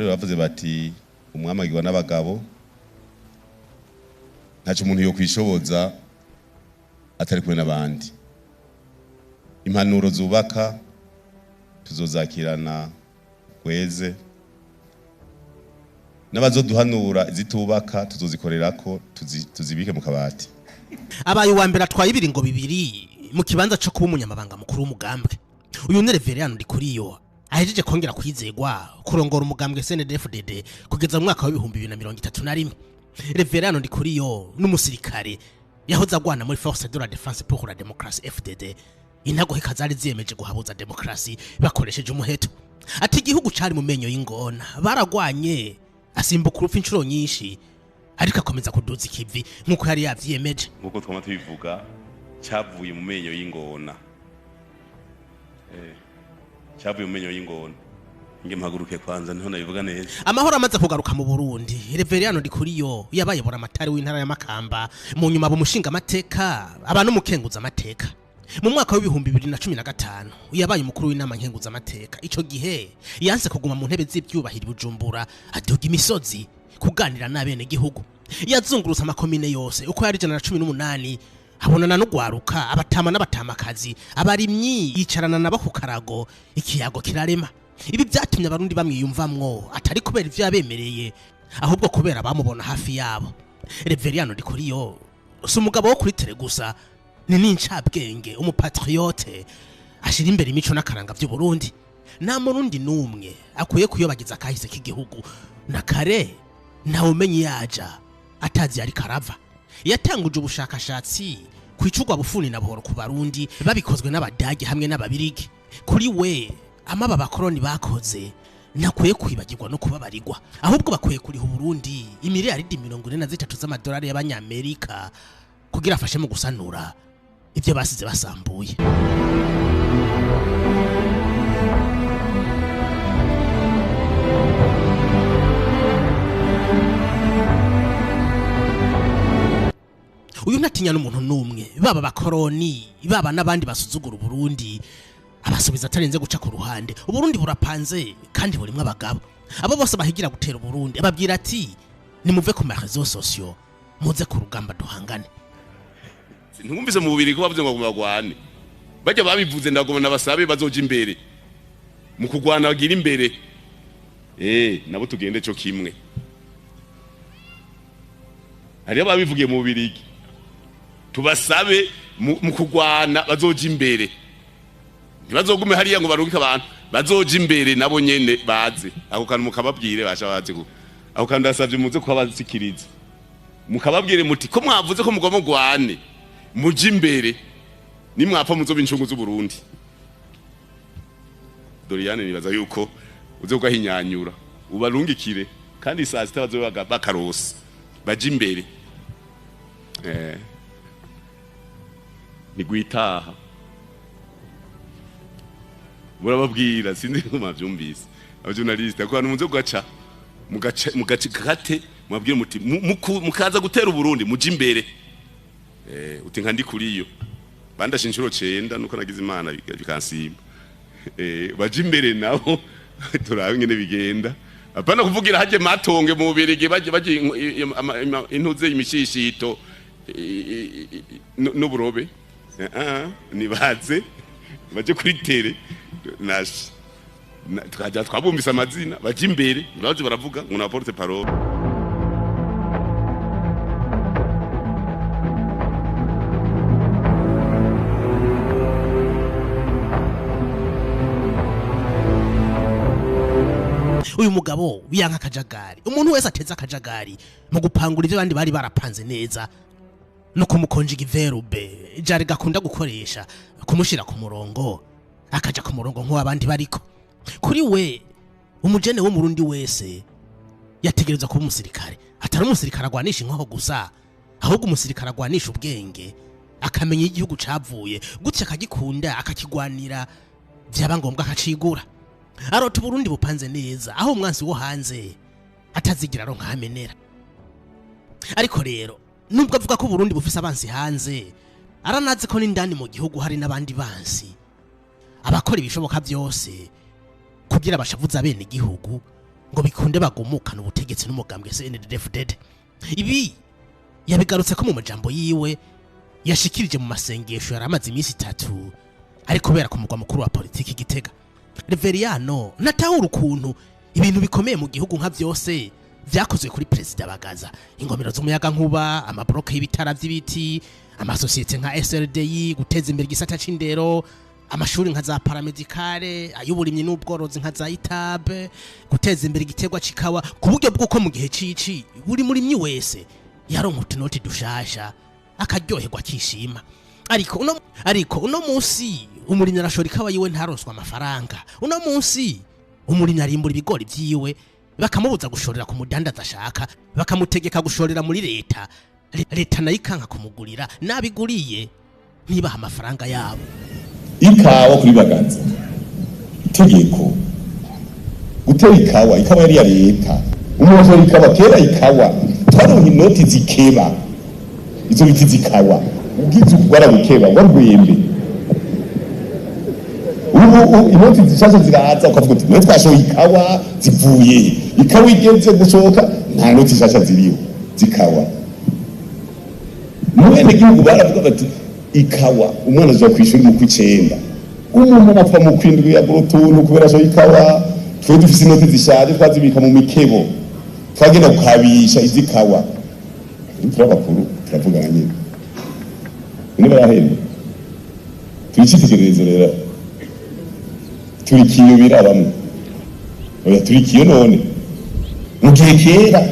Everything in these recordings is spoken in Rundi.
Bavuze bati umwamagirwa n'abagabo, ntaco umuntu yo kwishoboza atari kumwe n'abandi. Impanuro zubaka tuzozakirana kweze, n'abazoduhanura zitubaka tuzozikorerako, tuzibike mu kabati. Abaye uwa mbere atwaye ibiringo bibiri mu kibanza co kuba umunyamabanga mukuru w'umugambwe. Uyu ni Reveriyano Ndikuriyo ahejeje kongera kwizegwa kurongora umugambwe CNDD-FDD kugeza mu mwaka wa 2031. Reveriyano Ndikuriyo n'umusirikare yahoze agwana muri Force de la Défense pour la Démocratie FDD, intagoheka zari ziyemeje guhabuza demokrasi bakoresheje umuheto. Ati igihugu cari mu menyo y'ingona, baragwanye asimbuka urupfu inshuro nyinshi, ariko akomeza kuduza ikivi nkuko yari yavyiyemeje. Nkuko twama tubivuga, cyavuye mu menyo y'ingona. Cyavuye mu menyo y'ingona. Nge mpaguruke kwanza niho nabivuga neza. Amahoro amaze kugaruka mu Burundi, Reveriyano Ndikuriyo yabaye buramatari w'intara ya Makamba, mu nyuma bumushinga amateka aba n'umukenguza amateka. Mu mwaka wa 2015 yabaye umukuru w'inama nkenguza amateka. Ico gihe yanse kuguma mu ntebe z'ivyubahiro Bujumbura, aduga imisozi kuganira n'abene gihugu. Yazungurutse amakomine yose uko yari 118, abonana no gwaruka, abatama n'abatamakazi, abarimyi, yicarana nabo ku karago, ikiyago kirarema. Ibi byatumye abarundi bamwiyumvamwo, atari kubera ivyo yabemereye, ahubwo kubera bamubona hafi yabo. Reveriyano Ndikuriyo si umugabo wo kuri tele gusa, ni n'incabwenge, umupatriote ashira imbere imico n'akaranga vy'u Burundi. Nta murundi n'umwe akwiye kuyobagiza kahise k'igihugu, na kare ntawe umenye yaja atazi yari karava. Yatanguje ubushakashatsi kwicugwa bufuni na buhoro ku Barundi babikozwe n'Abadage hamwe n'Ababirigi. Kuri we amaba abakoroni bakoze ntakwiye kwibagirwa no kubabarirwa, ahubwo bakwiye kuriha Uburundi imiliyaridi 43 z'amadolari y'Abanyamerika kugira afashe mu gusanura ibyo basize basambuye. Uyu ntatinya n'umuntu n'umwe, baba abakoroni baba n'abandi basuzugura Uburundi, abasubiza atarenze guca ku ruhande. Uburundi burapanze kandi burimwo abagabo. Abo bose bahigira gutera Uburundi ababwira ati nimuve ku ma réseaux sociaux muze ku rugamba duhangane. Ntumvise mu bubiri ko bavuze ngo bagwane, bajya babivuze, ndagoma nabasabe bazoja imbere mu kugwana, bagira imbere, nabo tugende co kimwe. Hariyo babivugiye mu bubirigi, tubasabe mu kugwana bazoja imbere, ntibazogume hariya ngo barungike abantu, bazoja imbere nabo nyene baze. Ako kantu mukababwire, basha baze ko ako kantu ndasavye muze kubabasikiriza, mukababwire muti ko mwavuze ko mugomba mugwane, muje imbere, nimwapfa muzoba incungu z'Uburundi. Doriane nibaza yuko uze kugahinyanyura ubarungikire, kandi saa sita bazoba bakarose, baje imbere. Nigwitaha murababwira, sinzi ko mwavyumvise abajournaliste ko hano muze kugaca mugaca mugaca kate, mubabwire muti mukaza gutera Uburundi muje imbere. Uti nka ndi kuriyo bandashe inshuro 9 nuko nagize Imana bikansimba. Baje imbere nabo turabe ngene bigenda. Apana kuvugira haje matonge mu Bubirigi, baje baje intuze imishishito n'uburobe. Nibaze baje kuri tere nash twaja twabumbise amazina, baje imbere baje baravuga ngo na porte parole. Uyu mugabo yanka akajagari, umuntu wese ateza akajagari mu gupangura ivyo abandi bari barapanze neza no kumukonjiga iverube jari gakunda gukoresha kumushira ku murongo, akaja ku murongo nk'uwabandi bariko. Kuri we umujene wo murundi wese yategerezwa kuba umusirikare, atari umusirikare agwanisha inkoho gusa, ahubwo umusirikare agwanisha ubwenge, akamenya igihugu cavuye gutya akagikunda akakigwanira, vyaba ngombwa akacigura. Arota Uburundi bupanze neza aho umwansi wo hanze atazigira aronka hamenera. Ariko rero nubwo avuga ko Uburundi bufise abansi hanze, aranazi ko n'indani mu gihugu hari n'abandi bansi abakora ibishoboka byose kugira bashavuza bene igihugu Ngo bikunde bagumukana ubutegetsi n'umugambwe CNDD-FDD. Ibi yabigarutse ko mu majambo yiwe yashikirije mu masengesho yari amaze iminsi 3 ari kubera ku mugwa mukuru wa politiki Gitega. Reveriyano natahura ukuntu ibintu bikomeye mu gihugu nka vyose vyakozwe kuri Perezida Bagaza: ingomero z'umuyaga nkuba, amabloke y'ibitara vy'ibiti, amasosiyete nka SRDI, guteza imbere igisata c'indero, amashuri nka za paramédicale, ay'uburimyi n'ubworozi nka za ITAB, guteza imbere igiterwa c'ikawa ku buryo bw'uko mu gihe cici buri murimyi wese yaronka utunoti dushasha akaryoherwa akishima. Ariko uno munsi umurimyi arashora ikawa yiwe ntaronswa amafaranga. Uno munsi umurimyi arimbura ibigori vyiwe bakamubuza gushorera ku mudandaza ashaka, bakamutegeka gushorera muri leta. Leta nayo ikanka kumugurira, nabiguriye ntibaha amafaranga yabo. Ikawa kuri Bagaza, itegeko gutera ikawa, ikawa yari iya leta. Umuntu ashora ikawa kera, ikawa twaronka inoti zikeba, izo biti zikawa ugize warabukeba warwembe. Ubu inoti zishasha ziraza ukavuga uti: "Mwe twashoye ikawa zivuye he?" Ikawa igeze gushoka nta noti zishasha ziriho zikawa. Mu bene gihugu baravuga bati: "Ikawa, umwana aja kw'ishuri mu kw'icenda, umuntu apfa mu kw'indwi yagura utuntu kubera ashoye ikawa." Twe dufise inoti zishaje twazibika mu mikebo, twagenda gukabisha izikawa. Turi abakuru turavugana nyine, none barahenda. Turi icyitegererezo rero, turi kiyobera bamwe. Oya, turi kiyo. None mu gihe kera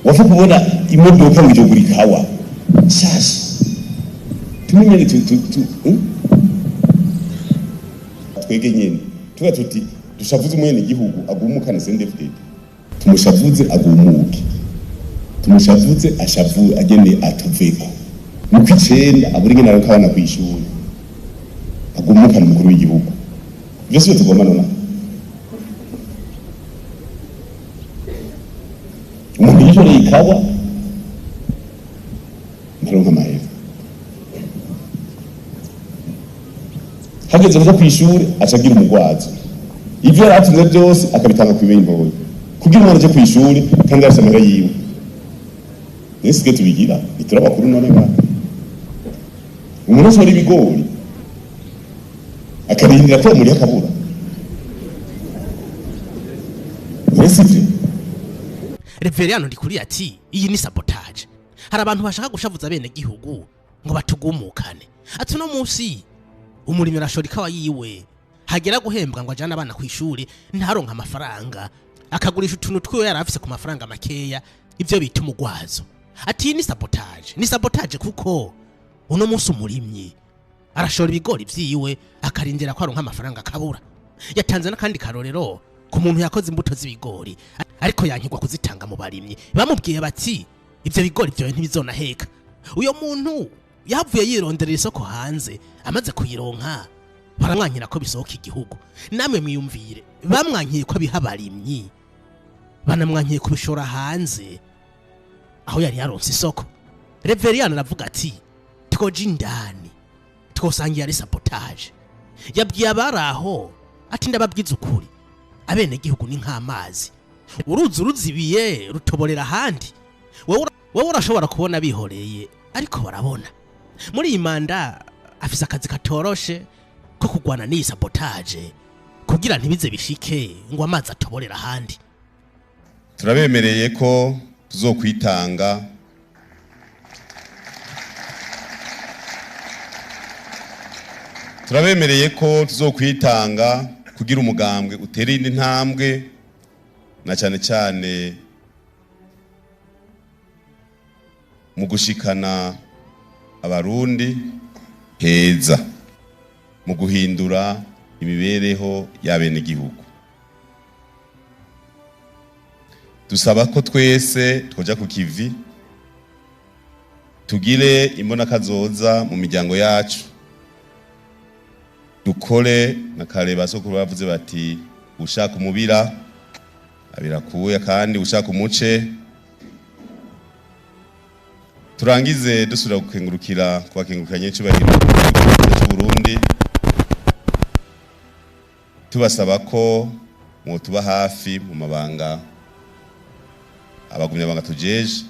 wapfa kubona imodoka ngo ije ikawa shasha, tumenyere tu tu tu Twege nyene tuba tuti dushavuze umwene gihugu agumukane CNDD-FDD, tumushavuze agumuke, tumushavuze ashavu agende atuveko mu kw'icenda abura ingene aronka abana kw'ishuri, agumukane umukuru w'igihugu. Ivyo sivyo tugomba? Nona umuntu yishoreye ikawa ntaronka amahera, hageze kuja kw'ishuri aca agira umugwazo, ivyo yari atunze byose akabitanga kw'ibeyi ntoya kugira umwana aje kw'ishuri kandi afise amahera yiwe. Nese tubigira ntitura abakuru? None nga umuntu ashora ibigori akarindira ko bamuriha akabura, mbese ivyo? Reveriyano Ndikuriye ati: "Iyi ni sabotage. Hari abantu bashaka gushavuza bene gihugu ngo batugumukane." Ati: "Uno munsi umurimyi arashora ikawa yiwe, hagera guhembwa ngo ajane abana ku ishuri ntaronka amafaranga, akagurisha utuntu twiwe yari afise ku mafaranga makeya, ivyo bita umugwazo." Ati: "Iyi ni sabotage, ni sabotage kuko uno munsi umurimyi arashora ibigori vyiwe akarindira ko aronka amafaranga akabura." Yatanze n'akandi karorero ku muntu yakoze imbuto z'ibigori ariko yankirwa kuzitanga mu barimyi, bamubwiye bati: "Ivyo bigori vyawe ntibizonaheka." Uyo muntu yavuye yironderera isoko hanze, amaze kuyironka baramwankira ko bisohoka igihugu. Namwe mwiyumvire, bamwankiye ko abiha abarimyi, banamwankiye kubishora hanze aho yari yaronse isoko. Reveriyani aravuga ati: "Twoja indani twosangiye ari sabotage." Yabwiye abari aho ati: "Ndababwiza ukuri, abenegihugu ni nk'amazi, uruzi uruzibiye rutoborera ahandi. Wowe urashobora kubona bihoreye, ariko barabona." Muri iyi manda afise akazi katoroshe ko kurwana n'iyi sabotage kugira ntibize bishike ngo amazi atoborera ahandi. Turabemereye ko tuzokwitanga turabemereye ko tuzokwitanga kugira umugambwe utere indi ntambwe, na cyane cyane mu gushikana Abarundi heza, mu guhindura imibereho y'abenegihugu. Dusaba ko twese twoja ku kivi, tugire imbonakazoza mu miryango yacu, dukore na kare. Basokuru bavuze bati: "Ushaka umubira abirakuya kandi ushaka umuce." Turangize dusubira gukengurukira kubakengurukira nyecubahiro cy'u Burundi, tubasaba ko mwotuba hafi mu mabanga abagumyabanga tujeje.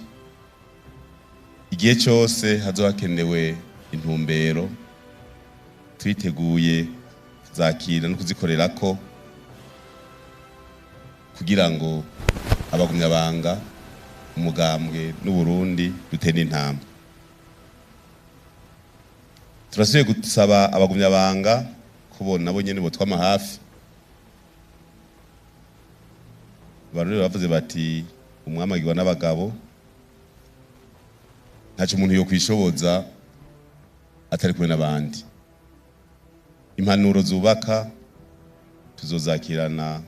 Igihe cyose hazoba hakenewe intumbero, twiteguye kuzakira no kuzikorerako kugira ngo abagumyabanga, umugambwe n'Uburundi dutere intambwe. Turasubiye gusaba abagumyabanga ko nabo nyene botwama hafi. Abarundi bavuze bati umwami agirwa n'abagabo, ntaco umuntu yokwishoboza atari kumwe n'abandi. Impanuro zubaka tuzozakirana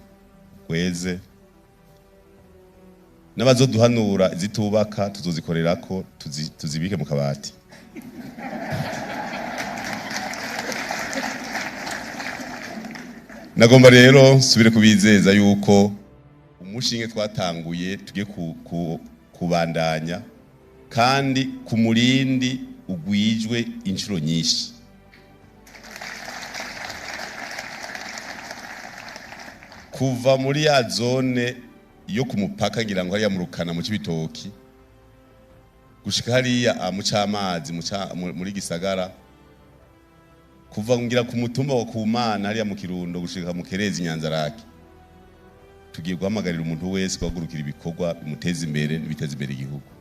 gweze, n'abazoduhanura izitubaka tuzozikorerako, tuzibike mu kabati. Nagomba rero nsubire kubizeza yuko umushinge twatanguye tugiye kubandanya kandi ku murindi ugwijwe inshuro nyinshi. Kuva muri ya zone yo ku mupaka, ngira ngo hariya mu Rukana mu Cibitoki, gushika hariya mu Camazi, muri Gisagara, kuva ngira ku mutumba wa Kumana hariya mu Kirundo gushika mu Kerezi Nyanzarake, tugiye guhamagarira umuntu wese guhagurukira ibikorwa bimuteza imbere n'ibiteza imbere igihugu.